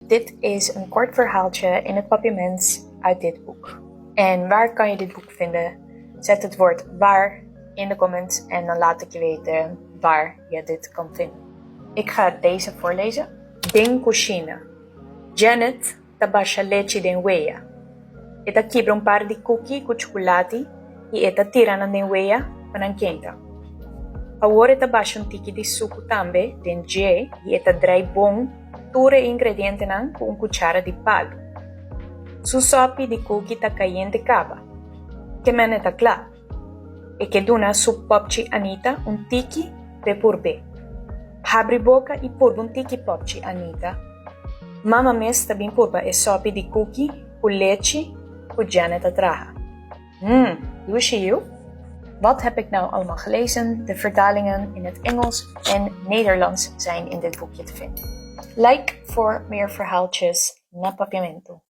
Dit is een kort verhaaltje in het Papiaments uit dit boek. En waar kan je dit boek vinden? Zet het woord "waar" in de comments en dan laat ik je weten waar je dit kan vinden. Ik ga deze voorlezen. Den kushina. Janet ta basha lechi den wea. E ta kibra un par di kuki ku chukulati i e ta tira nan den wea pa nan kenta. Awor e ta basha un tiki di suku tambe den dje i e ta drei bon tur e ingredientenan ku un kuchara di palu. Su sòpi di kuki ta kayente kaba. Ke men e ta kla. E ke duna su pòpchi Anita un tiki p'e purb'é. Habri boka i purba un tiki, pòpchi Anita. Mama mes ta bin purba e sòpi di kuki ku lechi ku Janet a traha. Dushi yu. Wat heb ik nou allemaal gelezen? De vertalingen in het Engels en Nederlands zijn in dit boekje te vinden. Like voor meer verhaaltjes na Papiamento.